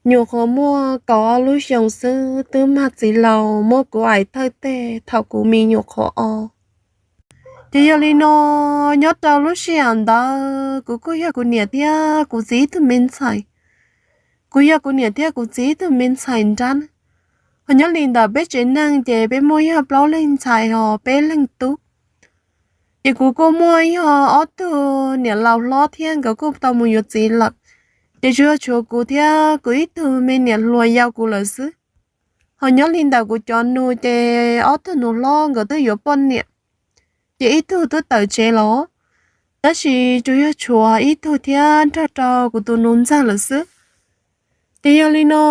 nyuam qhuav muaj kaum ob lub xyoos xwb twb mag txiv laus muab kuv aim thawj teg thaum kuv me nyuam qhuav o. Ces yog li no, nyob rau lub sij hawm ntawd kuv kuj yog kuv niam thiab kuv txiv ib tug me ntxhais. Kuv yog kuv niam thiab kuv txiv ib tug me ntxhais nrab. Ho nyob li ntawm peb tsev neeg ces peb muaj yog plaub leeg ntxhais ho peb leeg tub. Ces kuv kuj muaj yog ob tug niam laus hlob thiab nkawd kuj tau mus yuav txiv lawm. Ces tsuas yog tshuav kuv thiab kuv ib tug me niam hluas yau kuv lawm xwb. Ho nyob li ntawm kuv cov nus ces ob tug nus hlob nkawd twb yuav poj niam, ces ib tug twb tawm tsev los, tab sis tsuas yog tshuav ib tug thiab nrog rau kuv tus nus ntxawg lawm xwb. Ces yog li no,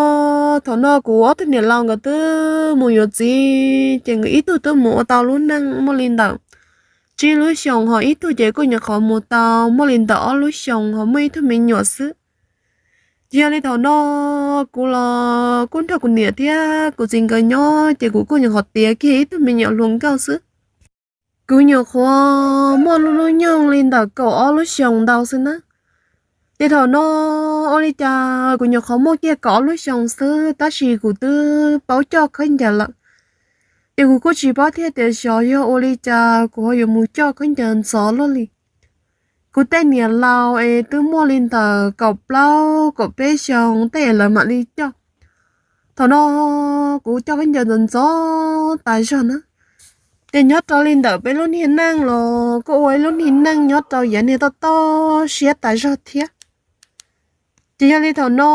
thaum no kuv ob tug niam laus nkawd twb mus yuav txiv, ces nkawd ib tug twb mus ua tau lub neej muaj li ntawm tsib lub xyoos, ho ib tug ces kuj nyuam qhuav mus tau muaj li ntawm ob lub xyoos ho muaj ib tug me nyuam xwb. Ces yog li thaum no kuv los kuj nrog kuv niam thiab kuv txiv nkawd nyob, ces kuv kuj nyuam qhuav tiav kiag ib tug me nyuam hluas nkauj xwb. Kuv nyuam qhuav muaj lub hnub nyoog li ntawm kaum ob lub xyoos ntau xwb na. Ces thaum no ua li cas kuv nyuam qhuav muaj kiag kaum ob lub xyoos xwb tab sis kuv twb paub coj khaub ncaws lawm. Ces kuv kuj tsis paub thiab tias xyov yog ua li cas kuv ho yuav mus coj khaub ncaws ntxov luaj li. Kuv tej niam laus es twb muaj li ntawm kaum plaub kaum peb xyoos tej lawv mam li coj. Thaum no kuv coj khaub ncaws ntxov ntxov tas zog na. Ces nyob rau li ntawm peb lub niag neej los kuj ua ib lub niag neej nyob rau yav niag toj toj siab tas zog thiab. Ces yog li thaum no,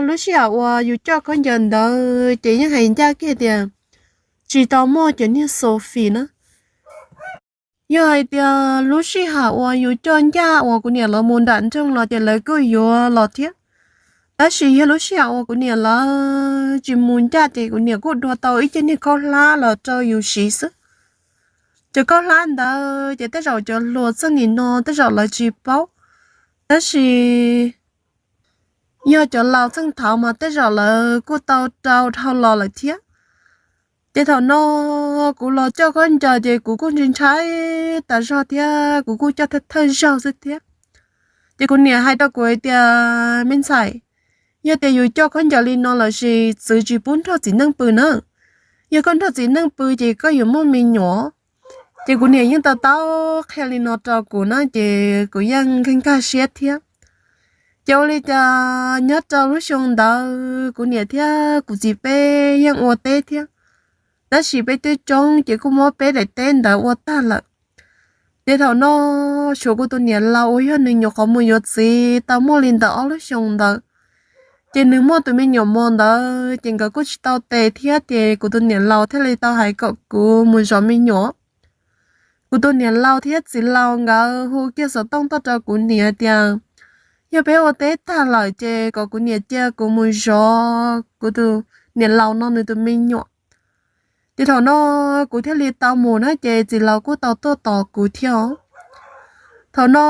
lub sij hawm uas yus coj khaub ncaws ntawd ces yeej hais ncaj kiag tias tsis tau muaj cov niag xus fim na. Yog hais tias lub sij hawm uas yus coj ncaj uas kuv niam lawv mus nram nroog los ces lawv kuj yuav los thiab. Tab sis yog lub sij hawm uas kuv niam lawv tsis mus ncaj ces kuv niam kuj dua tau ib ceg niag khaub hlab los rau yus siv xwb. Cov khaub hlab ntawd ces tej zaum cov hluas txheej nim no tej zaum lawv tsis paub, tab sis yog cov laus txheej thaud mas tej zaum lawv kuj tau rau dhau los lawm thiab. Ces thaum no kuv los coj khaub ncaws ces kuv kuj ntshai ntshai tas zog thiab kuv kuj coj thawj thawj zaug xwb thiab. Ces kuv niam hais rau kuv hais tias, me ntxhais, yog tias yus coj khaub ncaws li no lossis txwv tsis pub nrog txiv neej pw na. Yog koj nrog txiv neej pw ces koj yuav muaj me nyuam. Ces kuv niam yeej tau taub qhia li no rau kuv na ces kuv yeej nkag nkag siab thiab. Ces ua li cas nyob rau lub xyoo ntawd kuv niam thiab kuv txiv peb yeej ua teb thiab, tab sis peb twb coob ces kuj muab peb daim teb ntawd ua tag lawm. Ces thaum no tshuav kuv tus niam laus uas yog nws nyuam qhuav mus yuav txiv tau muaj li ntawm ob lub xyoos ntawd, ces nws muaj tus me nyuam mos ntawd ces nkawd kuj tsis tau tes thiab ces kuv tus niam laus thiaj li tau hais kom kuv mus zov me nyuam. Kuv tus niam laus thiab txiv laus nkawd hu kiag xov tooj tuaj rau kuv niam tias yog peb ua teb tag lawm ces kom kuv niam cia kuv mus zov kuv tus niam laus no nws tus me nyuam. Ces thaum no kuv thiaj li tau mus na ces txiv laus kuj tau tuaj tos kuv thiab os. Thaum no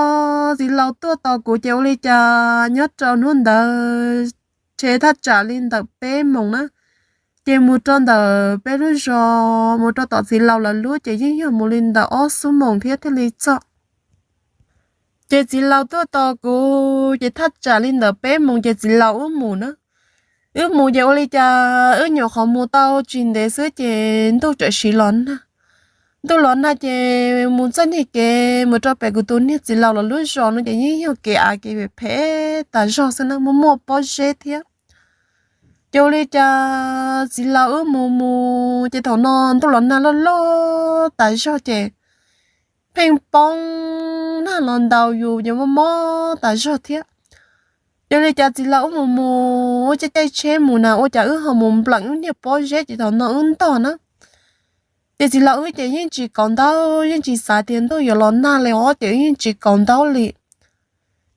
txiv laus tuaj tos kuv ces ua li cas nyob rau hnub ntawd tshe thaj tsam li ntawm peb moos na, ces mus rau ntawm peb lub zos mus rau tom txiv laus lawv lub ces yeej yog mus li ntawm ob xuab moos thiab thiaj li txog. Ces txiv laus tuaj tos kuv ces thaj tsam li ntawm peb moos ces txiv laus wb mus na. Wb mus ces ua li cas wb nyuam qhuav mus tau tsis ntev xwb ces ntuj txawm siv los nag. Ntuj los nag ces mus txoj niag kev mus rau pem kuv tus niag txiv laus lawv lub zos no ces yeej yog kev av kev phem phem tas zog xwb na, muaj muaj pob zeb thiab. Ces ua li cas txiv laus wb mus mus ces thaum no ntuj los nag loj loj tas zog ces pheej poob nag los ntaus yus ces mob mob tas zog thiab. Ces ua li cas txiv laus wb mus mus ua caij caij tsheb mus na ua cas wb ho mus npleem wb niag pob zeb ces thaum no wb ntog na. Ces txiv laus wb ces yeej tsis kaus ntaub yeej tsis xav tias ntuj yuav los nag li os ces wb yeej tsis kaus ntaub li.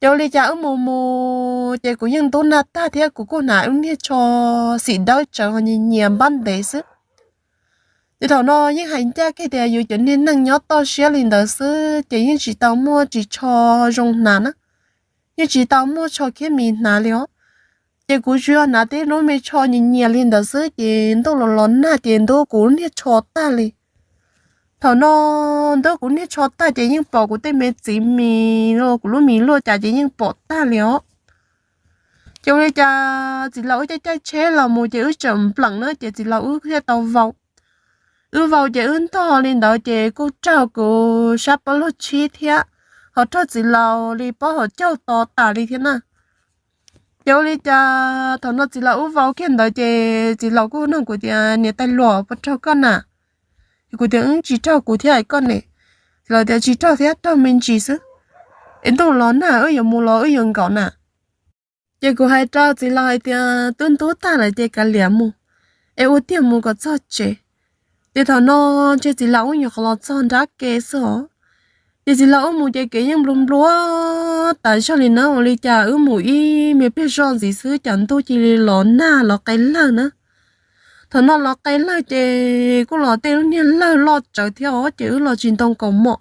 Ces ua li cas wb mus mus ces kuv yeej ntub nag tag thiab kuv kuj hnav wb niag tsho xim dawb tsawv ho nyias nyias npab ntev xwb. Ces thaum no yeej hais ncaj kiag tias yus cov niag neeg nyob toj siab li ntawd xwb ces yeej tsis tau muaj ris tsho zoo hnav na, yeej tsis tau muaj tsho khiab mis hnav li os. Ces kuv tsuas yog hnav tib lub me tsho nyias nyias li ntawd xwb ces ntuj los los nag ces ntub kuv niag tsho tag li. Thaum no ntub kuv niag tsho tag ces yeej pom kuv tej me txiv mis, kuv lub mis luaj cas ces yeej pom tag li os. Ces ua li cas txiv laus wb caij caij tsheb los mus ces wb tseem npleem na ces txiv laus wb thiaj tau vau. Wb vau ces wb ntog li ntawd ces kuj raug kuv sab pob luag tshib thiab, ho raug txiv laus li pob hauv caug to tas li thiab na. Ces ua li cas thaum no txiv laus wb vau kiag ntawd ces txiv laus kuj nug kuv tias, Niam tais luam, puas raug koj na? Ces kuv tias, Wb tsis raug kuv thiab es koj ne? Txiv laus tias, Tsis raug thiab, raug me ntsis xwb. Es ntuj los nag, wb yuav mus los wb yuav nkaum na? Ces kuv hais rau txiv laus hais tias, Twb ntub tag lawm ces kav liam mus, es ua tiag mus kom txog tsev. Ces thaum no ntshe txiv laus wb nyuam qhuav los txog nrab ke xwb os. Ces txiv laus wb mus ces kev yeej nplua nplua tas zog li na, ua li cas wb mus ib me pliag zoj ntxiv xwb cas ntuj cia li los nag los qe lawg na. Thaum no los qe lawg ces kuj los tej lub niag lawg loj tsawv thiab os, ces wb los tsis ntoo kaus mom.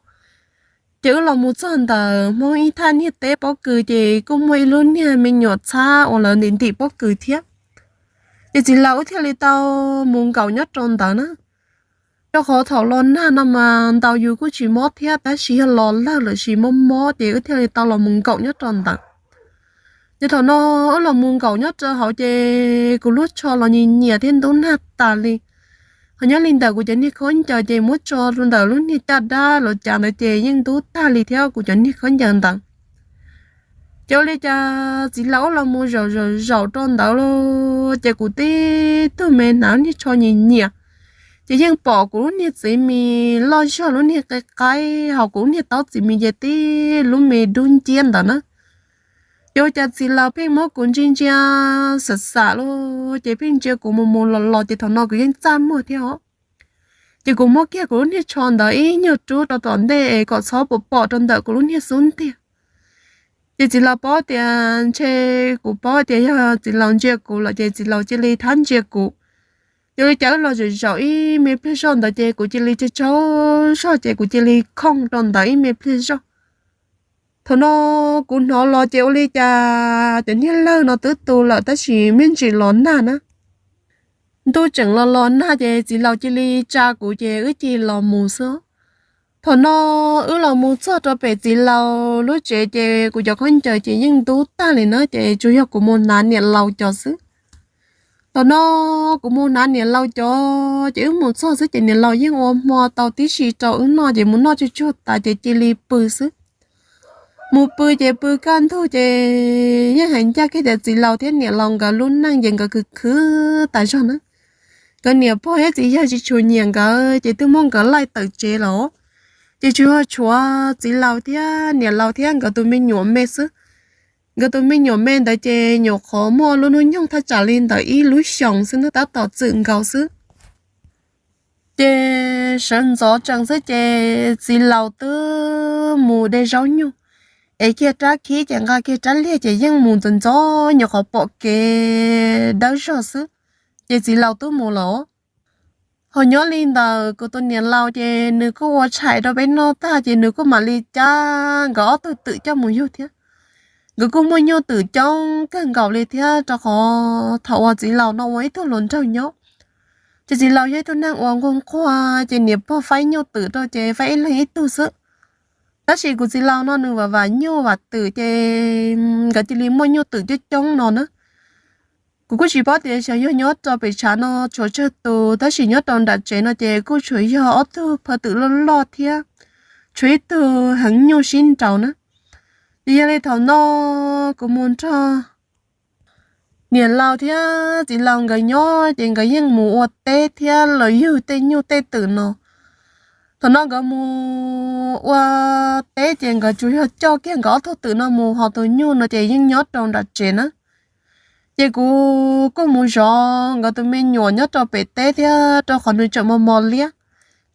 Ces wb los mus txog ntawm Hmoob ib thaj niag teb pob kws ces kuj muaj ib lub niag me nyuam txhab uas lawv ntim ntim pob kws thiab. Ces txiv laus wb thiaj li tau mus nkaum nyob rau ntawd na. Rau qhov thaum los nag no mas ntaus yus kuj tsis mob thiab, tab sis yog los lawg lawm sis mob mob ces wb thiaj li tau los mus nkaum nyob rau ntawd. Ces thaum no wb los mus nkaum nyob rau hauv ces kuv lub tsho los nyias nyias thiab ntub nag tas li. Ho nyob li ntawm kuv cov niag khaub ncaws ces muab tso rau ntawm lub niag caj dab los cas ntawd ces yeej ntub tag li thiab kuv cov niag khaub ncaws ntawd. Ces ua li cas txiv laus wb los mus zaum zaum zaum rau ntawd los ces kuv tib tug me hnav lub niag tsho nyias nyias, ces yeej pom kuv lub niag txiv mis loj zog lub niag qe qaib, ho kuv lub niag taub txiv mis ces tib lub me dub nciab ntawd na. Ces ua cas txiv laus pheej muab kuv ntsia ntsia xam xam los ces pheej ntsia kuv mus mus los los ces thaum no kuv yeej txaj muag thiab os. Ces kuv muab kiag kuv lub niag tsho ntawd ib nyuag rub rau tom ntej es kom txhob pom pom rau ntawm kuv lub niag xub ntiag. Ces txiv laus paub tias ntshe kuv paub tias yog txiv laus ntsia kuv lawm ces txiv laus cia li thab ntsia kuv. Ces ua li cas wb los zaum zaum ib me pliag zoj ntawd ces kuv cia li tsaug tsaug zog ces kuv cia li khooj rau ntawd ib me pliag zoj. Thaum no kuv hnov los ces ua li cas cov niag lawg no twb tu lawm tab sis me ntsis los nag na. Ntuj tseem los los nag ces txiv laus cia li tsa kuv ces wb cia li los mus xwb. Thaum no wb los mus txog rau pem txiv laus lub tsev ces kuv cov khaub ncaws ces yeej ntub tag li na ces tsuas yog kuv mus hnav niam laus cov xwb. Thaum no kuv mus hnav niam laus cov ces wb mus txog xwb ces niam laus yeej ua hmo tau tib si rau wb noj ces mus noj tsuag tsuag tas ces cia li pw xwb. Mus pw ces pw kaj ntug ces yeej hais ncaj kiag tias txiv laus thiab niam laus nkawd lub neej ces nkawd khwv khwv tas zog na. Nkawd niam pog thiab txiv yawg tsis tshua nyiam nkawd ces twb muab nkawd laij tawm tsev lawm. Ces tsuas yog tshuav txiv laus thiab niam laus thiab nkawd tus me nyuam me xwb. Nkawd tus me nyuam me ntawd ces nyuam qhuav muaj lub hnub nyoog thaj tsam li ntawm ib lub xyoos xwb na, tab tom txwm nkaus xwb. Ces sawv ntxov tsees xwb ces txiv laus twb mus de zaub nyuj, es kiag rab khib ces nqa kiag rab liag ces yeej mus ntxov ntxov nyuam qhuav pom kev dawb zog xwb, ces txiv laus twb mus lawm. Ho nyob li ntawm kuv tus niam laus ces nws kuj ua tshais rau peb noj tag ces nws kuj mam li cab nkawd ob tug twm coj mus yug thiab. Nkawd kuj muaj nyuj twm coob kawg nkaus li thiab rau qhov thaum uas txiv laus no ua ib tug hluas nraug nyob, ces txiv laus yog ib tug neeg uas nquag nquag ces niam pog faib nyuj twm rau ces faib ib leeg ib tug xwb. Tab sis kuv txiv laus no nws vam vam nyuj vam twm ces nkawd cia li muaj nyuj twm coob coob no na. Kuv kuj tsis paub tias xyov yog nyob rau pem tshav no tshuav tsawg tus, tab sis nyob rau nram tsev no ces kuj tshuav yog ob tug phaw twm loj loj thiab tshuav ib tug heev nyuj sib nraus na. Ces yog li thaum no kuv mus nrog niam laus thiab txiv laus nkawd nyob ces nkawd yeej mus ua teb thiab los yug tej nyuj tej twm no. Thaum no nkawd mus ua teb ces nkawd tsuas yog coj kiag nkawd ob tug twm no mus, ho tus nyuj no ces yeej nyob rau nram tsev na. Ces kuv kuj mus zov nkawd tus me nyuam nyob rau pem teb thiab rau qhov nws tseem mos mos liab,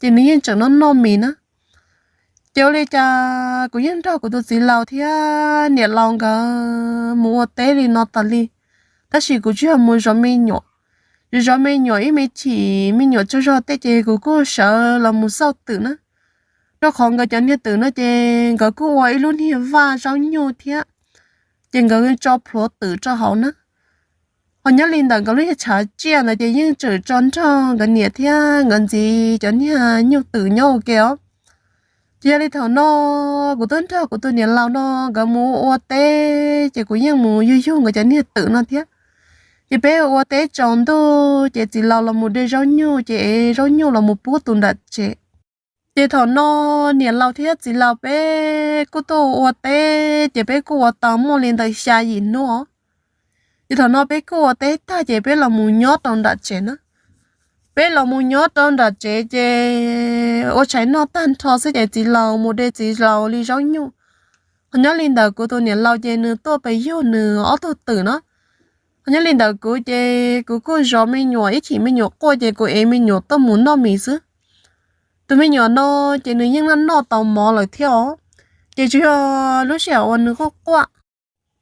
ces nws yeej tseem noj noj mis na. Ces ua li cas kuv yeej nrog kuv tus txiv laus thiab niam laus nkawd mus ua teb li no tas li, tab sis kuv tsuas yog mus zov me nyuam. Zov zov me nyuam ib me chim me nyuam tsaug zog tej ces kuv kuj sawv los mus xauj twm na. Rau qhov nkawd cov niag twm no ces nkawd kuj ua ib lub niag vaj zaub nyuj thiab, ces nkawd tso plhuav twm rau hauv na. Ho nyob li ntawm nkawd lub niag tshav tsiaj ntawd ces yeej tseem tso nrog nkawd niam thiab nkawd ntxiv cov niag nyuj twm nyob ua ke os. Ces yog li thaum no kuv twb nrog kuv tus niam laus no nkawd mus ua teb, ces kuv yeej mus yug yug nkawd cov niag twm no thiab. Ces peb ua teb tsaus ntuj ces txiv laus los mus de zaub nyuj, ces ev zaub nyuj los mus pub tus nram tsev. Ces thaum no niam laus thiab txiv laus peb kuj tuaj ua teb, ces peb kuj ua tau muaj li ntawm xya yim hnub. Ces thaum no peb kuj ua teb tag ces peb los mus nyob rau nram tsev na. Peb los mus nyob rau nram tsev ces ua tshais noj tag nrho xwb ces txiv laus mus de txiv laus li zaub nyuj. Ho nyob li ntawm kuv tus niam laus ces nws tuaj pes yug nws ob tug twm na. Ho nyob li ntawm kuv ces kuv kuj zov me nyuam ib chim me nyuam quaj ces kuv ev me nyuam tuaj mus noj mis xwb. Tus me nyuam no ces nws yeej noj noj tau mov lawm thiab os. Ces tsuas yog lub sij hawm uas nws quaj quaj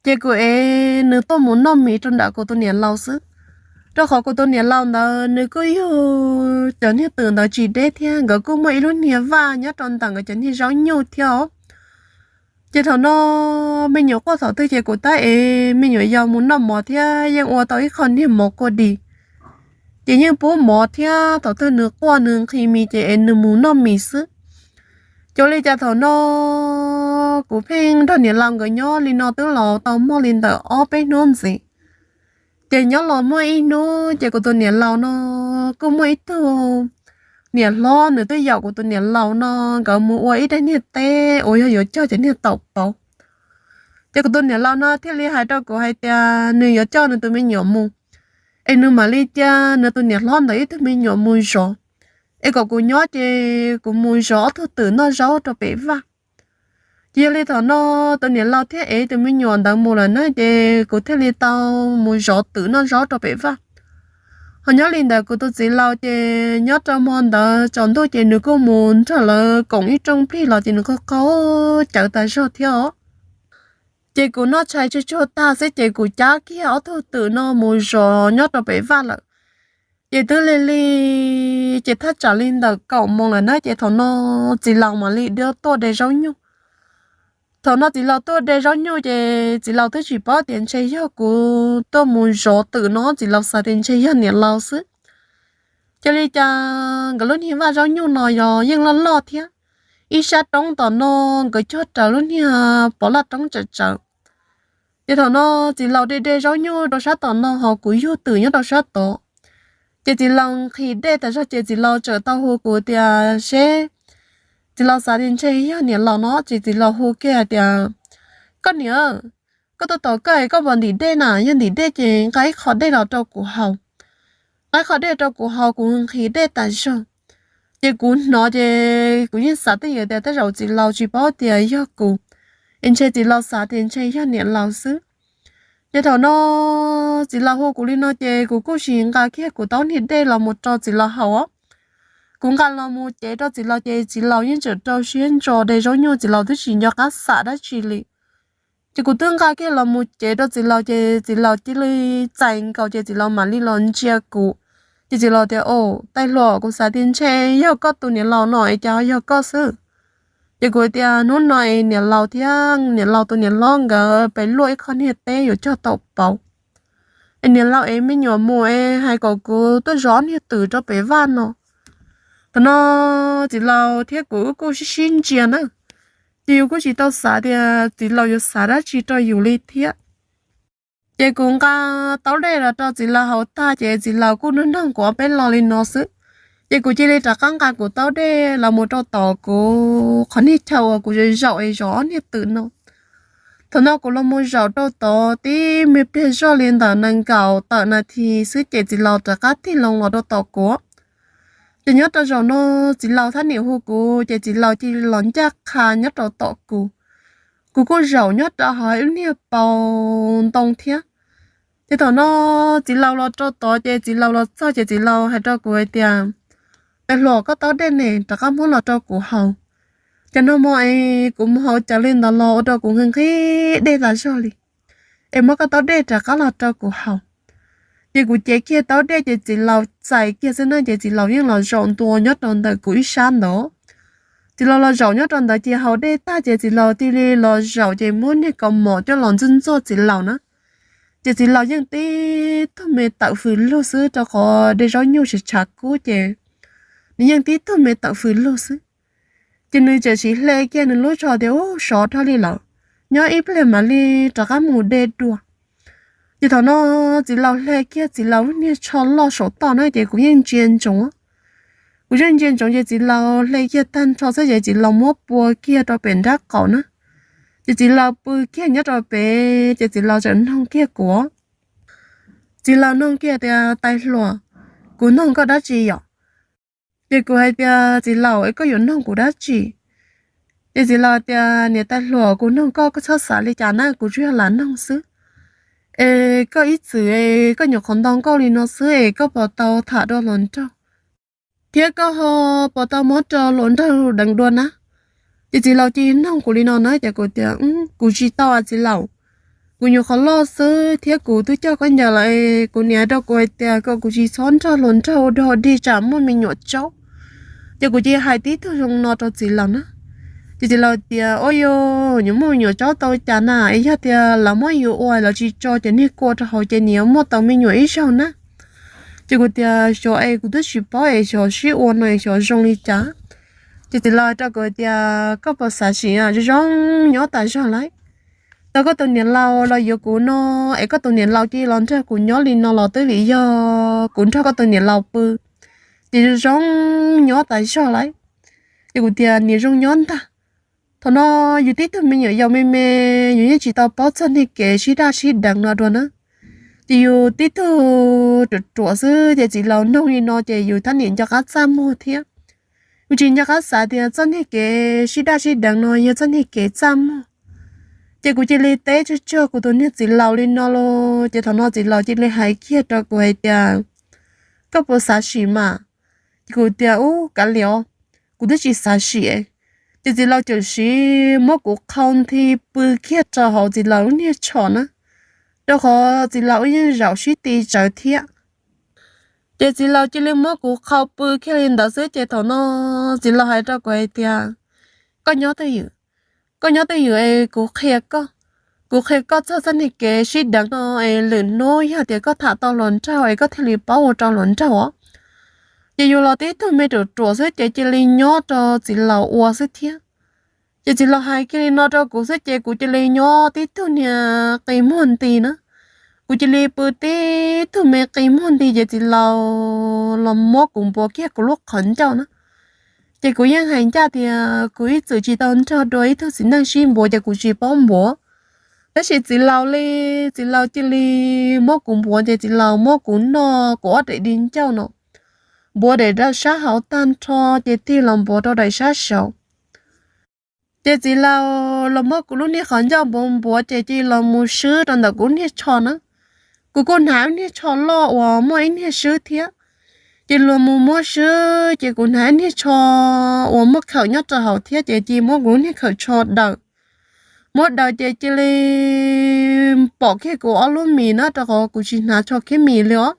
ces kuv ev nws tuaj mus noj mis rau nram kuv tus niam laus xwb. Rau qhov kuv tus niam laus ntawd nws kuj yug cov niag twm ntawd tsis deb thiab, nkawd kuj muaj ib lub niag vaj nyob rau ntawm nkawd cov niag zaub nyuj thiab os. Ces thaum no me nyuam quaj thaum twg ces kuv tab ev me nyuam yaus mus noj mov thiab yeej ua tau ib qho niag mov quaj dis. Ces yeej pub mov thiab thaum twg nws quaj nws nqhis mis ces ev nws mus noj mis xwb. Ces ua li cas thaum no kuv pheej nrog niam laus nkawd nyob li no twb los tau muaj li ntawm ob peb hnub ntxiv. Ces nyob los muaj ib hnub ces kuv tus niam laus no kuj muaj ib tug niam hlob nws twb yaum kuv tus niam laus no, nkawd mus ua ib daim niag teb uas yog yuav cog cov niag taum pauv. Ces kuv tus niam laus no thiaj li hais rau kuv hais tias nws yuav coj nws tus me nyuam mus, es nws mam li cia nws tus niam hlob ntawd ib tug me nyuam mus zov, es kom kuv nyob ces kuv mus zov ob tug twm noj zaub rau pem vaj. Ces yog li thaum no tus niam laus thiaj ev tus me nyuam ntawd mus lawm na, ces kuv thiaj li tau mus zov twm noj zaub rau pem vaj. Ho nyob li ntawd kuv tus txiv laus ces nyob rau hmo ntawd tsaus ntuj ces nws kuj mus nrog lawv koom ib rooj plig los ces nws qaug qaug cawv tas zog thiab os. Ces kuv noj tshais tsuag tsuag tag xwb ces kuv cab kiag ob tug twm no mus zov nyob rau pem vaj lawm. Ces twb lig lig ces thaj tsam li ntawm kaum moos lawm na, ces thaum no txiv laus mam li tuaj de zaub nyuj. Thaum no txiv laus tuaj de zaub nyuj ces txiv laus twb tsis paub tias ntshe yog kuv tuaj mus zov twm no, txiv laus xav tias ntshe yog niam laus xwb. Cia li cas nkawd lub niag vaj zaub nyuj no yog yeej loj loj thiab, ib sab roob tom no nkawd cog raws lub niag pov laj roob tsawm tsawv. Ces thaum no txiv laus de de zaub nyuj rau sab tom no ho kuv yug twm nyob rau sab tod. Ces txiv laus nqhis dej tas zog ces txiv laus txawm tau hu kuv tias seb, txiv laus xav tias ntshe yog niam laus no ces txiv laus hu kiag hais tias, koj niam, koj tuaj tos koj es koj puas ntim dej na? Yog ntim dej ces nqa ib qho dej los rau kuv haus. Nqa ib qho dej rau kuv haus, kuv nqhis dej tas zog. Ces kuv hnov ces kuv yeej xav twj ywm tias tej zaum txiv laus tsis paub tias yog kuv, es ntshe txiv laus xav tias ntshe yog niam laus xwb. Ces thaum no txiv laus hu kuv li no ces kuv kuj sim nqa kiag kuv taub niag dej los mus rau txiv laus haus. Kuv nqa los mus cev rau txiv laus ces txiv laus yeej tseem rau siab ntso de zaub nyuj, txiv laus twb tsis nco qab xav dab tsi li. Ces kuv twb nqa kiag los mus cev rau txiv laus ces txiv laus cia li txais nkaus ces txiv laus mam li los ntsia kuv. Ces txiv laus tias, o, tais hluas, kuv xav tias ntshe yog koj tus niam laus no es cas ho yog koj xwb. Ces kuv tias hnub no es niam laus thiab niam laus tus niam hlob nkawd pem luaj ib qho niag teb yuav cog taum pauv, es niam laus ev me nyuam mus es hais kom kuv tuaj zov niag twm rau pem vaj no. Thaum no txiv laus thiab kuv wb kuj sib sib ntsia na, ces yus kuj tsis tau xav tias txiv laus yuav xav dab tsi rau yus li thiab. Ces kuv nqa taub dej los rau txiv laus haus tag ces txiv laus kuj nug noog kuv ob peb lo li no xwb. Ces kuv cia li rov qab nqa kuv taub dej los mus rau tom kuv qhov niag chaw uas kuv zaum es zov ob niag twm no. Thaum no kuv los mus zaum rau tod tib me pliag zoj li ntawm nees nkaum tawm nas this xwb ces txiv laus rov qab tig loo los rau tom kuv. Ces nyob rau zaum no txiv laus thab niam hu kuv ces txiv laus cia li los ncaj qha nyob rau tom kuv. Kuv kuj zaum nyob rau hauv ib lub niag paus ntoo thiab. Ces thaum no txiv laus los rau tod ces txiv laus los txog ces txiv laus hais rau kuv hais tias, tais hluas, koj taub dej ne, rov qab muab los rau kuv haus. Ces nag hmo es kuv mus haus cawv li ntawd los ua rau kuv nqhis nqhis dej tas zog li, es muab koj taub dej rov qab los rau kuv haus. Ces kuv cev kiag taub dej ces txiv laus txais kiag xwb na ces txiv laus yeej los zaum ntua nyob rau ntawm kuv ib sab ntawd. Txiv laus los zaum nyob rau ntawd ces haus dej tag ces txiv laus cia li los zaum ces muab niag kaus mom coj los ntxuag ntxuag txiv laus na. Ces txiv laus yeej tib tug me tawm fws lug xwb rau qhov de zaub nyuj tshav tshav kub ces nws yeej tib tug me tawm fws lug xwb. Ces nws txawm sim hle kiag nws lub tsho tias, Ub, sov dhau li lawm, nyob ib pliag mam li rov qab mus de dua. Ces thaum no txiv laus hle kiag txiv laus lub niag tsho loj saum toj na, ces kuv yeej ntsia ntsoov. Kuv yeej ntsia ntsoov ces txiv laus hle kiag tag nrho xwb ces txiv laus muab pua kiag rau pem nrab qaum na. Ces txiv laus pw kiag nyob rau pem, ces txiv laus txawm noog kiag kuv. Txiv laus noog kiag tias, Tais hluas, kuv noog koj dab tsi yom? Ces kuv hais tias, Txiv laus, es koj yuav noog kuv dab tsi? Ces txiv laus tias, Niam tais hluas, kuv noog koj, koj txhob xav li cas na, kuv tsuas yog lam noog xwb. Es koj ib txwm es koj nyuam qhuav nto nkauj li no xwb es koj puas tau tham rau hluas nraug, thiab koj ho puas tau muab rau hluas nraug deev dua na? Ces txiv laus cia li noog kuv li no na, ces kuv tias, Kuv tsis tau a txiv laus. Kuv nyuam qhuav loj xwb thiab kuv twb coj khaub ncaws lawm. Kuv niam hais rau kuv hais tias kom kuv tsis txhob nrog hluas nraug ua dog dig tsam muaj me nyuam tsaub. Ces kuv cia li hais tib tug zoo no rau txiv laus na. Ces txiv laus tias, Ua yog yuav muaj me nyuam tsaub tau cas na, es yog tias lawv muab yus ua lawv tsis tso cov niag kua rau hauv ces nws yuav muaj tau me nyuam ib zaug na. Ces kuv tias, Xyov es kuv twb tsis paub es xyov sib ua no es xyov zoo li cas. Ces txiv laus hais rau kuv tias, Koj puas xav sim zoo zoo nyob tas zog lauj? Tau koj tus niam laus los yuav kuv no, es koj tus niam laus cia li los nrog kuv nyob li no los twb vim yog kuv nrog koj tus niam laus pw, ces zoo zoo nyob tas zog lauj. Ces kuv tias, Niam zoo nyob ntag. Thaum no yus tib tug me nyuam yaus me me, yus yeej tsis tau paub txog niag kev sib daj sib deev no dua na. Ces yus tib tug ruam ruam xwb ces txiv laus noog li no ces yus thiaj li nco qab txaj muag thiab. Yus tsis nco qab xav tias txoj niag kev sib daj sib deev no yog txoj niag kev txaj muag. Ces kuv cia li teb tsuag tsuag kuv tus niag txiv laus li no los ces thaum no txiv laus cia li hais kiag rau kuv hais tias, Koj puas xav sim mas? Ces kuv tias, Ub, kav liam os, kuv twb tsis xav sim. Ces txiv laus txawm sim muab kuv qhau nthi pw kiag rau hauv txiv laus lub niag tsho na, rau qhov txiv laus wb yeej zaum sib ti tsawv thiab. Ces txiv laus cia li muab kuv qhau pw kiag li ntawd xwb ces thaum no txiv laus hais rau kuv hais tias, Koj nyob twj ywm, koj nyob twj ywm es kuv qhia koj, kuv qhia koj txog txoj niag kev sib deev no es lwm hnub yog tias koj tham tau hluas nraug es koj thiaj li paub ua rau hluas nraug os. Ces yus los tib tug me ruam ruam xwb ces cia li nyob rau txiv laus ua xwb thiab. Ces txiv laus hais kiag li no rau kuv xwb ces kuv cia li nyob tib tug niag qi muag nti na. Kuv cia li pw tib tug me qi muag nti ces txiv laus los muab kuv npuav kiag kuv lub qhov ncauj na. Ces kuv yeej hais ncaj tias kuv ib txwm tsis tau nrog dua ib tug txiv neej sib npuav ces kuv tsis paub npuav. Tab sis txiv laus li, txiv laus cia li muab kuv npuav ces txiv laus muab kuv noj kuv ob daim di ncauj no, npuav daim sab hauv tag nrho ces tig los npuav rau daim sab saud. Ces txiv laus los muab kuv lub niag qhov ncauj npuav npuav ces cia li los mus swb rau ntawm kuv niag tsho na. Kuv kuj hnav ib niag tsho loj uas muaj ib niag swb thiab. Ces los mus muab swb ces kuv hnav ib niag tsho uas muaj khawm nyob rau hauv thiab ces cia li muab kuv lub niag khawm tsho daws. Muab daws ces cia li pom kiag kuv ob lub mis na rau qhov kuv tsis hnav tsho khiab mis li os.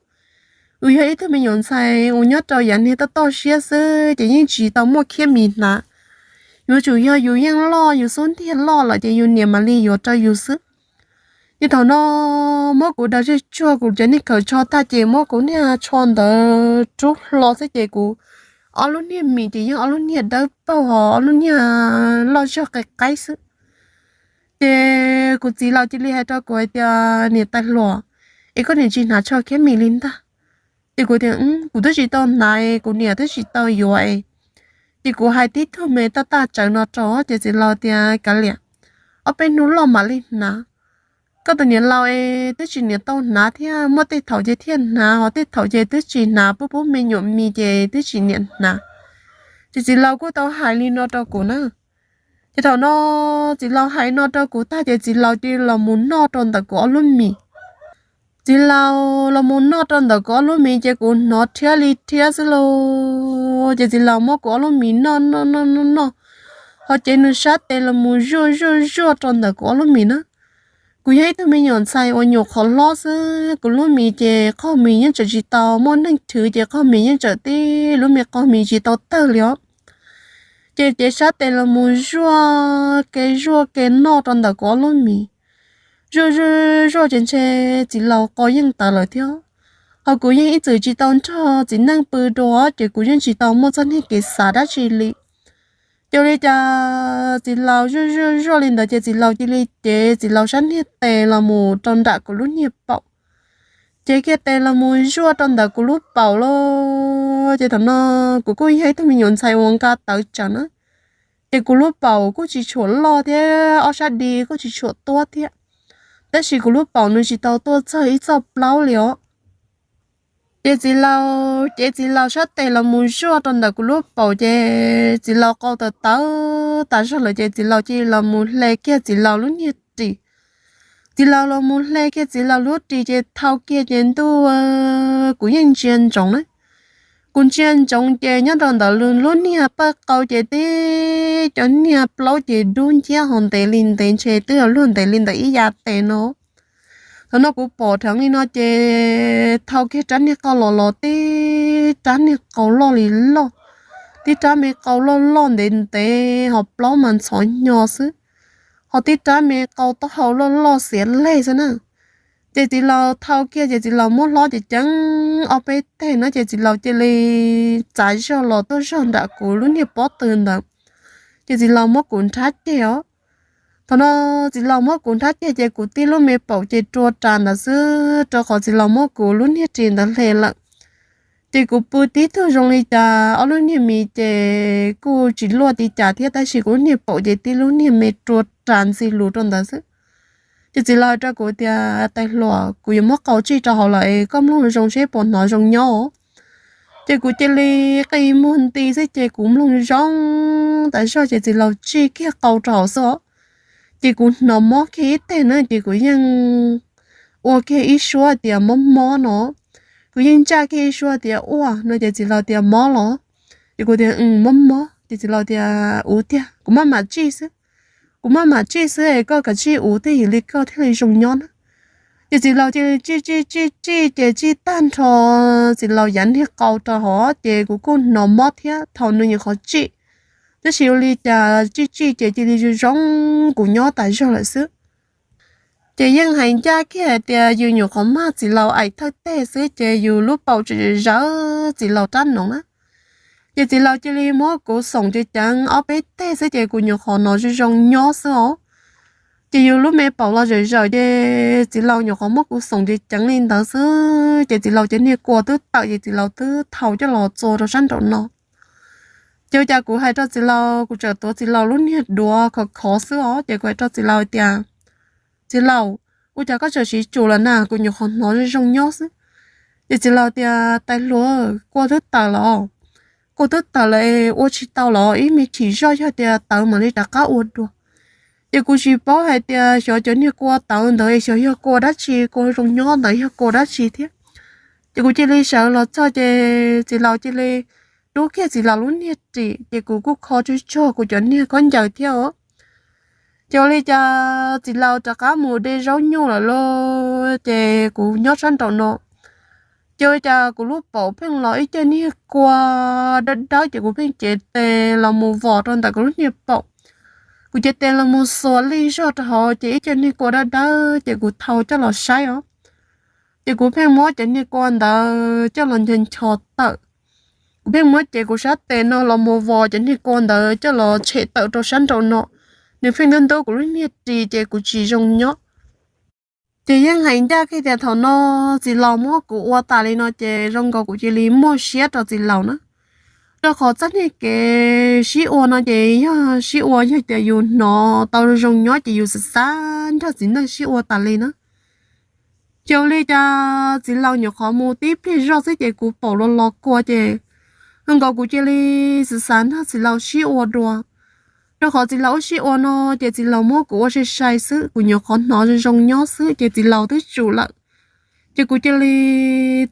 Kuv yog ib tug me nyuam ntxhais uas nyob rau yav niag toj toj siab xwb ces yeej tsis tau muaj khiab mis hnav. Yuav tsum yog yus yeej loj yus xub ntiag loj lawm ces yus niam mam li yuav rau yus xwb. Ces thaum no muab kuv daws tsuag tsuag kuv cov niag khawm tsho tag ces muab kuv niag tsho ntawd rub hlo xwb ces kuv ob lub niag mis ces yeej ob lub niag dawb paug ho ob lub niag loj zog qe qaib xwb. Ces kuv txiv laus cia li hais rau kuv hais tias, Niam tais hluas, es koj niam tsis hnav tsho khiab mis li ntag. Ces kuv tias, Kuv twb tsis tau hnav, kuv niam twb tsis tau yuav. Ces kuv hais tib tug me taj taj tsawv no rau ces txiv laus tias, Kav liam, ob peb hnub loj mam li hnav. Koj tus niam laus es twb tsis niam tau hnav thiab, muaj tej thaum ces thiaj hnav ho tej thaum ces twb tsis hnav, pub pub me nyuam mis ces twb tsis niam hnav. Ces txiv laus kuj tau hais li no rau kuv na. Ces thaum no txiv laus hais no rau kuv tag ces txiv laus cia li los mus noj rau ntawm kuv ob lub mis. Txiv laus los mus noj rau ntawm kuv ob lub mis ces kuv hnov rhiab li rhiab xwb lauj. Ces txiv laus muab kuv ob lub mis noj noj noj noj noj, ho cev nws sab tes los mus zuaj zuaj zuaj rau ntawm kuv ob lub mis na. Kuv yog ib tug me nyuam ntxhais uas nyuam qhuav hlob xwb, kuv lub mis ces qhov mis yeej tseem tsis tau muaj neeg thwv ces qhov mis yeej tseem tib lub me qhov mis tsis tau tawg li os. Ces cev sab tes los mus zuaj ke zuaj ke noj rau ntawm kuv ob lub mis. Zuaj zuaj zuaj ces ntshe txiv laus qau yeej tawv lawm thiab. Ho kuv yeej ib txwm tsis tau nrog txiv neej pw dua ces kuv yeej tsis tau muaj txoj niag kev xav dab tsi li. Ces ua li cas txiv laus zuaj zuaj zuaj li ntawd ces txiv laus cia li cev txiv laus sab niag tes los mus rau nram kuv lub niag paum, cev kiag tes los mus zuaj rau ntawm kuv lub paum lauj. Ces thaum no kuv kuj yog ib tug me nyuam ntxhais uas nqa tawv tsawv na, ces kuv lub paum kuj tsis tshua loj thiab ob sab di kuj tsis tshua tuab thiab, tab sis kuv lub paum nws tsis tau tuaj txog ib txoj plaub li os. Ces txiv laus cev txiv laus sab tes los mus zuaj rau ntawm kuv lub paum ces txiv laus qau tawv tawv tas zog lawm ces txiv laus cia li los mus hle kiag txiv laus lub niag ris. Txiv laus los mus hle kiag txiv laus lub ris ces thau kiag ces ntuj, kuv yeej ntsia ntsoov na. Kuv ntsia ntsoov ces nyob rau ntawm lub niag pawj qau ces tib cov niag plaub ces dub nciab ho ntev li ntev ntshe twb yog luag ntev li ntawm ib yav tes no. Thaum no kuv pom dheev li no ces thau kiag rab niag qau los los tib rab niag qau loj li loj, tib rab me qau loj loj ntev ntev ho plaub mas ntxhov hnyo xwb, ho tib rab me qau taub hau loj loj xiav leg xwb na. Ces txiv laus thau kiag ces txiv laus muab hlob ceev ceev ob peb teg no ces txiv laus cia li txav zog los tuaj zog nram kuv lub niag pob tw ntawd, ces txiv laus muab kuv nrhab ceg os. Thaum no txiv laus muab kuv nrhab ceg ces kuv tib lub me paum ces rua ras ntawd xwb rau qhov txiv laus muab kuv lub niag ris ntawd hle lawm. Ces kuv pw tib tug zoo li cas ob lub niag mis ces kuj tsis luaj li cas thiab tab sis kuv lub niag paum ces tib lub niag me rua ras ntxi lus rau ntawd xwb. Ces txiv laus hais rau kuv tias, Tais hluas, kuv yuav muab qau tsij rau hauv lawm es koj mloog zoo seb puas hnov zoo nyob. Ces kuv cia li qi muag nti xwb ces kuv mloog zoo tas zog ces txiv laus tsij kiag qau rau hauv xwb os. Ces kuv hnov mob kiag ib teg na ces kuv yeej ua kiag ib suab tias mob mob no. Kuv yeej ntsaj kiag ib suab tias ua no ces txiv laus tias, Mob los? Ces kuv tias, Mob mob. Ces txiv laus tias, Uv tiag, kuv maj mam tsij xwb. Kuv maj mam tsij xwb es koj kav tsij uv thiaj yog li koj thiaj li zoo nyob na. Ces txiv laus cia li tsij tsij tsij tsij ces tsij tag nrho txiv laus yav niag qau rau hauv ces kuv kuj hnov mob thiab thaum nws nyuam qhuav tsij. Tab sis ua li cas tsij tsij ces cia li zoo zoo kuv nyob tas zog lawm xwb. Ces yeej hais ncaj kiag hais tias yus nyuam qhuav mag txiv laus aim thawj teg xwb ces yus lub paum tseem zawv txiv laus rab noov na. Ces txiv laus cia li muab kuv xoom ceev ceev ob peb teg xwb ces kuv nyuam qhuav hnov zoo zoo nyob xwb os. Ces yus lub me paum los zawm zawm ces txiv laus nyuam qhuav muab kuv xoom ceev ceev li ntawd xwb ces txiv laus cov niag kua twb tawm ces txiv laus twb thau coj los txua rau sab nraum no. Ces ua cas kuv hais rau txiv laus, kuv tseem tuav txiv laus lub niag duav khov khov xwb os ces kuv hais rau txiv laus tias, Txiv laus, ua cas koj tseem siv tsum lawm na, kuv nyuam qhuav hnov zoo zoo nyob xwb. Ces txiv laus tias, Tais hluas, kua twb tawm los, kua twb tawm lawm ua tsis tau los, ib me chim zoj yog tias tawv mam li rov qab ua dua. Ces kuv tsis paub hais tias xyov cov niag kua tawv ntawd es xyov yog kua dab tsi, kua zoo nyob ntawd yog kua dab tsi thiab. Ces kuv cia li sawv los txog ces txiv laus cia li rub kiag txiv laus lub niag ris ces kuv kuj kho tsuag tsuag kuv cov niag khaub ncaws thiab os. Ces ua li cas txiv laus rov qab mus de zaub nyuj lawm lauj, ces kuv nyob sab nraum no. Ces ua li cas kuv lub paum pheej los ib co niag kua dawb dawb ces kuv pheej cev tes los mus vos rau ntawm kuv lub niag paum. Kuv cev tes los mus xuas lij zog rau hauv ces ib co niag kua dawb dawb ces kuv thau coj los saib os. Ces kuv pheej muab cov niag kua ntawd coj los ncho ncho tawm. Kuv pheej muab cev kuv sab tes no los mus vos cov niag kua ntawd coj los tshem tawm rau sab nraum no. Nws pheej ntub ntub kuv lub niag ris ces kuv tsis zoo nyob. Ces yeej hais ncaj kiag tias thaum no txiv laus muab kuv ua tas li no ces zoo nkaus kuv cia li muaj siab rau txiv laus na. Rau qhov txoj niag kev sib ua no ces yog sib ua yog tias yus hnov tau zoo nyob ces yus xav xav nrog txiv neej sib ua tas li na. Ces ua li cas txiv laus nyuam qhuav mus tib pliag zoj xwb ces kuv paum los los kua ces zoo nkaus kuv cia li xav xav nrog txiv laus sib ua dua. Rau qhov txiv laus wb sib ua no ces txiv laus muab kuv ua sai sai xwb, kuv nyuam qhuav hnov zoo zoo nyob xwb ces txiv laus twb tsum lawm. Ces kuv cia li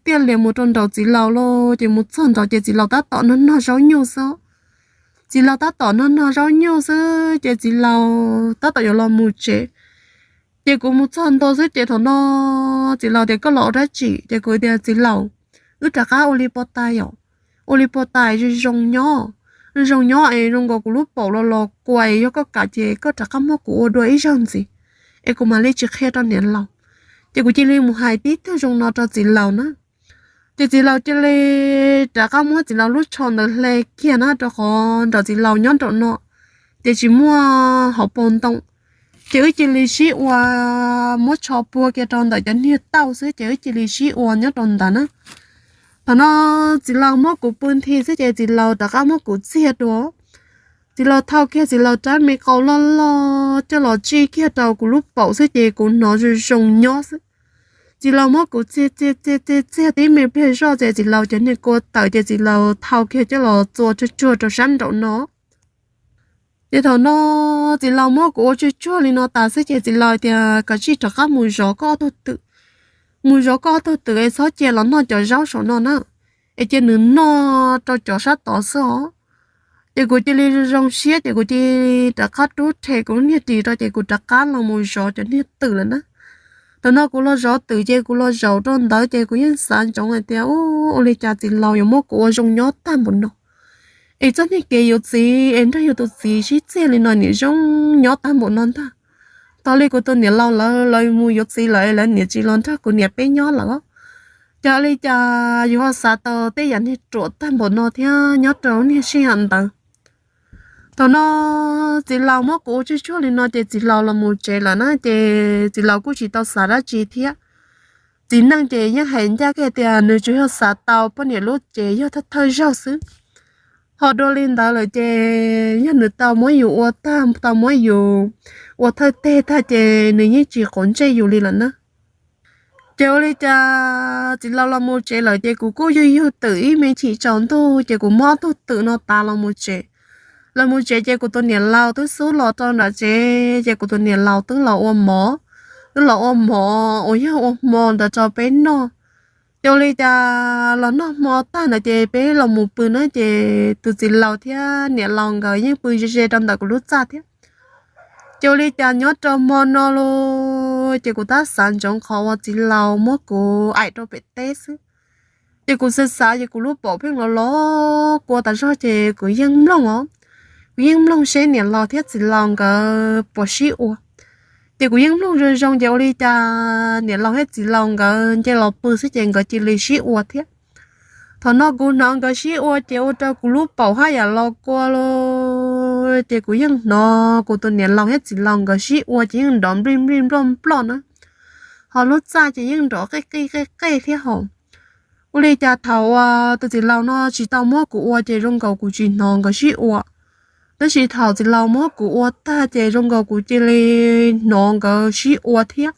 tiaj lias mus rau nraum txiv laus lauj, ces mus txog nraud ces txiv laus tab tom nog nog zaub nyuj xwb. Txiv laus tab tom nog nog zaub nyuj xwb ces txiv laus tab tom yuav los mus tsev. Ces kuv mus txog ntua xwb ces thaum no txiv laus tias, Koj los ua dab tsi? Ces kuv tias, Txiv laus, wb rov qab ua li puas tas yom? Ua li puas tas zoo zoo nyob, zoo zoo nyob es zoo nkaus kuv lub paum los los kua es yog koj kam ces koj rov qab muab kuv ua dua ib zaug ntxiv es kuv mam li tsis qhia rau niam laus. Ces kuv cia li mus hais tib tug zoo no rau txiv laus na. Ces txiv laus cia li rov qab muab txiv laus lub tsho ntawd hle kiag na, rau qhov nram txiv laus nyob nraum no, ces tsis muaj hauv paus ntoo. Ces wb cia li sib ua, muab tsho puag kiag rau ntawm cov niag tauj xwb ces wb cia li sib ua nyob rau ntawd na. Thaum no txiv laus muab kuv pw nthi xwb ces txiv laus rov qab muab kuv txiag dua. Txiv laus thau kiag txiv laus rab me qau loj loj coj los tsij kiag rau kuv lub paum xwb ces kuv hnov zoo zoo nyob xwb. Txiv laus muab kuv txiag txiag txiag txiag txiag tib me pliag zoj ces txiv laus cov niag kua tawm ces txiv laus thau kiag coj los txua tsuag tsuag rau sab nraum no. Ces thaum no txiv laus muab kuv ua tsuag tsuag li no tas xwb ces txiv laus tias, Koj tsij rov qab mus zov koj ob tug twm, mus zov koj ob tug twm es txhob cia los noj cov zaub saum no na, es cia nws noj rau cov sab tod xwb os. Ces kuv cia li zoo siab ces kuv cia li rov qab rub rhe kuv lub niag ris rau ces kuv rov qab los mus zov cov niag twm lawm na. Thaum no kuv los zov twm ces kuv los zaum rau ntawd ces kuv yeej xav ntsoov hais tias, Ua li cas txiv laus yuav muab kuv ua zoo nyob tag npaum no, es txoj niag kev yuav txiv es nrog yus tus txiv sib txiag li no niam zoo nyob tag npaum no ntag. Tos li kuv tus niam laus lawv, lawv mus yuav txiv lawm lawv niam tsis los nrog kuv niam peb nyob lawm. Ces ua li cas yus ho xav tau tej yam niag ruam tag npaum no thiab nyob rau niag sij hawm ntawd. Thaum no txiv laus muab kuv ua tsuag tsuag li no ces txiv laus los mus tsev lawm na ces txiv laus kuj tsis tau xav dab tsi thiab. Txiv neej ces yeej hais ncaj kiag tias nws tsuas yog xav tau poj niam lub cev yog thawj thawj zaug xwb. Ho dua li ntawd lawm ces yog nws tau muab yus ua tag, tau muab yus ua thawj teg tag ces nws yeej tsis quav ntsej yus li lawm na. Ces ua li cas txiv laus los mus tsev lawm ces kuv kuj yug yug twm ib me chim tsaus ntuj ces kuv muab ob tug twm no tav los mus tsev. Los mus tsev ces kuv tus niam laus twb xub los rau nram tsev ces kuv tus niam laus twb los ua mov, twb los ua mov uas yog ua hmo ntawd rau peb noj. Ces ua li cas los noj hmo tag ntawd ces peb los mus pw na ces tus txiv laus thiab niam laus nkawd yeej pw ze ze rau ntawm kuv lub txaj thiab. Ces ua li cas nyob rau hmo no los ces kuv tab xav ntsoov qhov uas txiv laus muab kuv aim rau pem teb xwb. Ces kuv xav xav ces kuv lub paum pheej los los kua tas zog ces kuv yeej mloog os, kuv yeej mloog seb niam laus thiab txiv laus nkawd puas sib ua. Ces kuv yeej mloog zoo zoo ces ua li cas niam laus thiab txiv laus nkawd nce los pw xwb ces nkawd cia li sib ua thiab. Thaum no kuv hnov nkawd sib ua ces ua rau kuv lub paum haj yam los kua los ces kuv yeej hnov kuv tus niam laus thiab txiv laus nkawd sib ua ces yeej nrov nplij nplij nploj nploj na. Ho lub txaj ces yeej nrov qej qej qej qej thiab hos. Ua li cas thaum uas tus txiv laus no tsis tau muab kuv ua ces zoo nkaus kuv tsis hnov nkawd sib ua. Tab sis thaum txiv laus muab kuv ua tag ces zoo nkaus kuv cia li hnov nkawd sib ua thiab.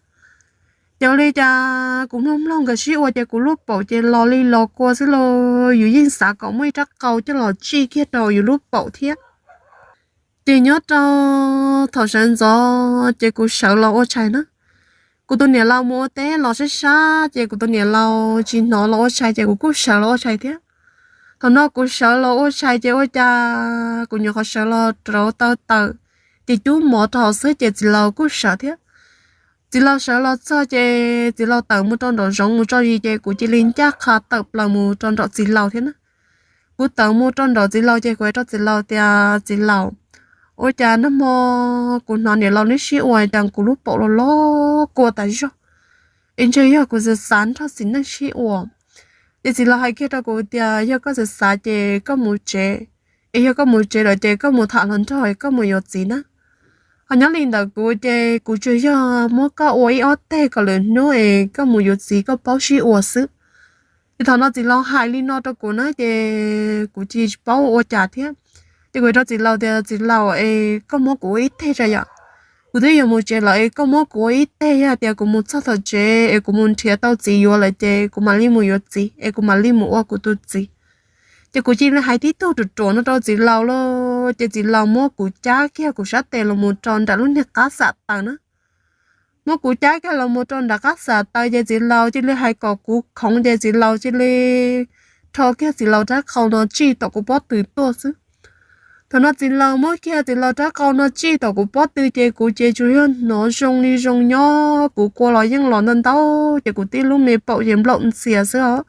Ces ua li cas kuv mloog mloog nkawd sib ua ces kuv lub paum ces los li los kua xwb los yus yeej xav kom muaj ib rab qau coj los tsij kiag rau yus lub paum thiab. Ces nyob rau thaum sawv ntxov ces kuv sawv los ua tshais na. Kuv tus niam laus mus ua teb los sab sab ces kuv tus niam laus tsis hnov los ua tshais ces kuv kuj sawv los ua tshais thiab. Thaum no kuv sawv los ua tshais ces ua cas kuv nyuam qhuav sawv los rauv taw tawm, ces cub mov rau hauv xwb ces txiv laus kuj sawv thiab. Txiv laus sawv los txog ces txiv laus tawm mus rau nraum zoov mus tso zis ces kuv cia li ncaj qha tawm plaws mus rau nraum txiv laus thiab na. Kuv tawm mus rau nraum txiv laus ces kuv hais rau txiv laus tias, Txiv laus, ua cas nag hmo kuv hnov niam laus neb sib ua cas kuv lub paum los los kua tas zog, es ntshe yog kuv xav xav nrog txiv neej sib ua. Ces txiv laus hais kiag rau kuv tias, Yog koj xav xav ces koj mus tsev, es yog koj mus tsev lawm ces koj mus tham hluas nraug es koj mus yuav txiv na. Ho nyob li ntawd kuv ces kuv tsuas yog muab koj ua ib ob teg kom lwm hnub es koj mus yuav txiv koj paub sib ua xwb. Ces thaum no txiv laus hais li no rau kuv na ces kuv tsis paub ua cas thiab. Ces kuv hais rau txiv laus tias, Txiv laus es koj muab kuv ua ib teg tso yom. Kuv twb yuav mus tsev lawm es koj muab kuv ua ib teg, yog tias kuv mus txog tom tsev es kuv mus nrhiav tau txiv yuav lawm ces kuv mam li mus yuav txiv es kuv mam li mus ua kuv tus txiv. Ces kuv cia li hais tib tug ruam ruam no rau txiv laus lauj, ces txiv laus muab kuv cab kiag kuv sab tes los mus rau nram lub niag qab xam taws na. Muab kuv cab kiag los mus rau nram qab xam taws ces txiv laus cia li hais kom kuv khoov ces txiv laus cia li rho kiag txiv laus rab qau no tsij tom kuv pob tw tuaj xwb. Thaum no txiv laus muab kiag txiv laus rab qau no tsij tom kuv pob tw ces kuv ces tsuas yog hnov zoo li zoo nyob, kuv kua los yeej los ntau ntau ces kuv tib lub me paum ces nplaum ntxias xwb os.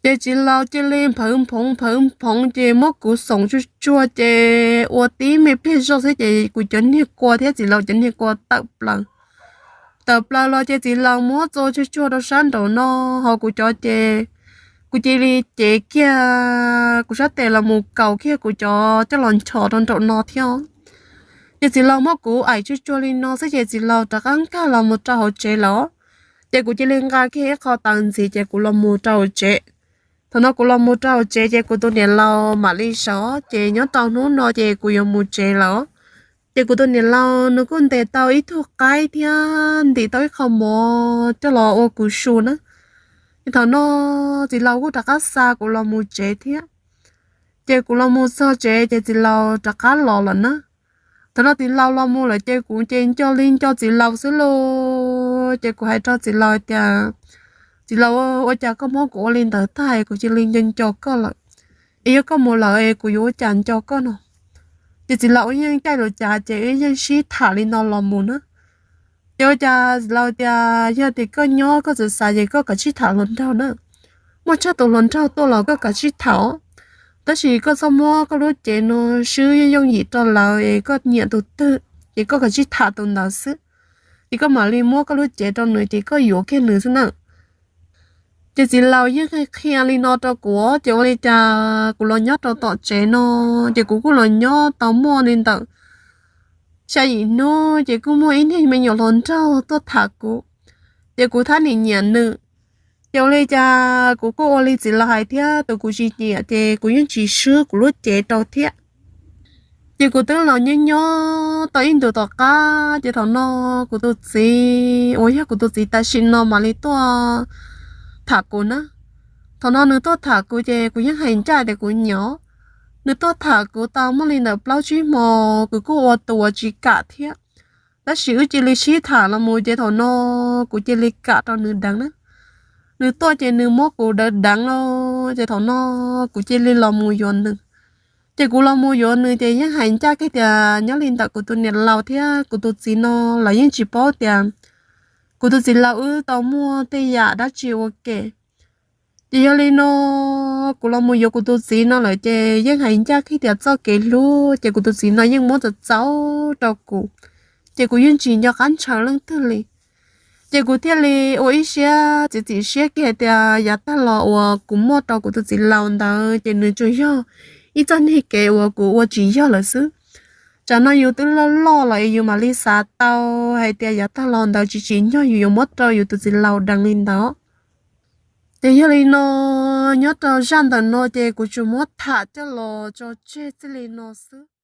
Ces txiv laus cia li nphawv nphoov nphawv nphoov ces muab kuv xoom tsuag tsuag ces ua tib me pliag zoj xwb ces kuv cov niag kua thiab txiv laus cov niag kua tawm plaws. Tawm plaws los ces txiv laus muab txua tsuag tsuag rau sab nraum no, ho kuv cov ces kuv cia li cev kiag kuv sab tes los mus kaus kiag kuv cov coj los nchos rau nraum no thiab. Ces txiv laus muab kuv aim tsuag tsuag li no xwb ces txiv laus rov qab nkag los mus rau hauv tsev lawm. Ces kuv cia li nqa kiag ib qho taws ntxiv ces kuv los mus rau hauv tsev. Thaum no kuv los mus rau hauv tsev ces kuv tus niam laus mam li sov, ces nyob rau hnub no ces kuv yuav mus tsev lawm. Ces kuv tus niam laus nws kuj ntes tau ib tug qaib thiab ntim tau ib qho mov coj los ua kuv su na. Thaum no txiv laus kuj rov qab xa kuv los mus tsev thiab. Ces kuv los mus txog tsev ces txiv laus rov qab los lawm na. Thaum no txiv laus los mus lawm ces kuv ces nco li nco txiv laus xwb lauj. Ces kuv hais rau txiv laus tias, txiv laus, ua cas koj muab kuv ua li ntawd tag kuv cia li nco nco koj lawm, es yog koj mus lawm es kuv yuav ua cas nco koj no. Ces txiv laus wb yeej caij lus cav ces wb yeej sib tham li no los mus na. Ces ua cas txiv laus tias, yog tias koj nyob koj txawm xav ces koj kav tsij tham hluas nraug na. Muaj tshaj tus hluas nraug tuaj los koj kav tsij tham, tab sis koj txhob muab koj lub cev no swb yooj yim rau lawv es koj nyiam tus twg ces koj kav tsij tham tus ntawd xwb. Ces koj mam li muab koj lub cev rau nws ces koj yuav kiag nws xwb na. Ces txiv laus yeej qhia li no rau kuv ces ua li cas kuv los nyob rau tom tsev no, ces kuv kuj los nyob tau muaj li ntawm xya yim hnub ces kuj muaj ib niag me nyuam hluas nraug tuaj tham kuv, ces kuv thab niam nyiam nws. Ces ua li cas kuv kuj ua li txiv laus hais thiab, tus kuv tsis nyiam ces kuv yeej tsis swb kuv lub cev rau thiab. Ces kuv twb los nyob nyob tau ib ntus tom qab ces thaum no kuv tus txiv uas yog kuv tus txiv tam sim no mam li tuaj tham kuv na. Thaum no nws tuaj tham kuv ces kuv yeej hais ncaj tias kuv nyiam. Nws tuaj tham kuv tau muaj li ntawm plaub tsib hmo, kuv kuj ua tus uas tsis kam thiab. Tab sis wb cia li sib tham los mus ces thaum no kuv cia li kam rau nws deev na. Nws tuaj ces nws muab kuv deev deev los ces thaum no kuv cia li los mus yuav nws. Ces kuv los mus yuav nws ces yeej hais ncaj kiag tias nyob li ntawm kuv tus niam laus thiab kuv tus txiv no lawv yeej tsis paub tias kuv tus txiv laus wb tau muaj tej yam dab tsi ua ke. Ces yog li no kuv los mus yuav kuv tus txiv no lawm ces yeej hais ncaj kiag tias txoj kev hlub ces kuv tus txiv no yeej muab txaus txaus rau kuv, ces kuv yeej tsis nco qab ntshaw leej twg li. Ces kuv thiaj li ua ib siab txiav txim siab kiag hais tias yav tag los uas kuv muaj rau kuv tus txiv laus ntawd ces nws tsuas yog ib txoj niag kev uas kuv ua tsis yog lawm xwb. Tsam no yus twb loj loj los es yus mam li xav tau hais tias yav tag los ntawd tsis tsim nyog yus yuav muab rau yus tus txiv laus deev li ntawd. Ces yog li no, nyob rau zaj ntawm no ces kuv tsuas muab tham coj los tso tseg txij li no xwb.